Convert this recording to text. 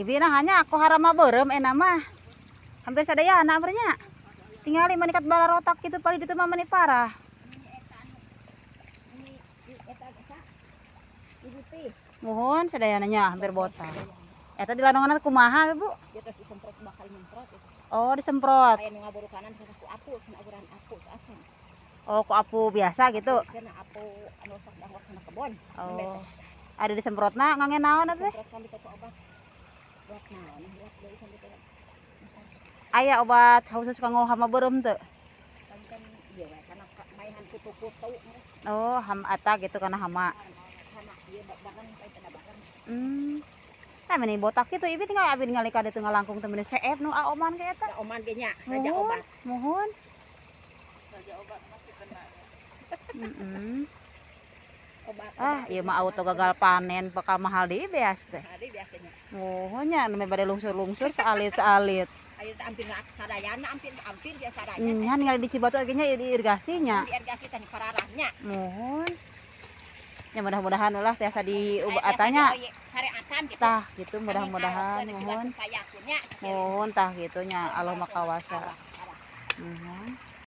Ibi nah hanya aku harama beureum enak mah. Hampir sadayana nya. Tinggal manikat balarotak gitu paling ditu mah meni parah. Ini eta eta Ibu teh. Muhun sadayana nya hampir botak. Eta di landongan kumaha, Bu? Dia terus disemprot, bakal nyemprot itu. Oh, disemprot. Aya nu ngaburukanan ku apu cenah, aburan apu teh acan. Oh, ku apu biasa gitu. Cenah apu anu sok dangwak kana kebon. Oh. Ada disemprotna ngangge naon atuh teh? Semprot kan ku obat. Buat naon? Buat deui sampai teh. Aya obat khusus kanggo hama beureum teu? Kan kan ieu we kana maehan kutu-kutu. Oh, ham eta gitu karena hama. Hama ieu bareng teh bareng. Tah meni botak gitu ibi tinggal abi ningali ka ditu ngalangkung teh meni seep nu aoman ge eta. Da oman ge nya, raja Muhun, obat. Muhun. Raja obat masih kena ya. Heeh. Obat. Ah, ieu mah auto gagal panen bakal mahal deui beas teh. Tadi biasanya. Muhun nya nu bade lungsur-lungsur saalit-saalit. Ayo teh hampir sadayana, hampir hampir ya sadayana. Nya ningali di Cibatu ge nya di irigasinya. Di irigasi teh pararahnya. Muhun. Ya mudah-mudahan ulah tiasa di atanya Syariatan gitu. Tah gitu mudah-mudahan, muhun. Muhun tah gitu nya, Allah Maha Kawasa. Muhun.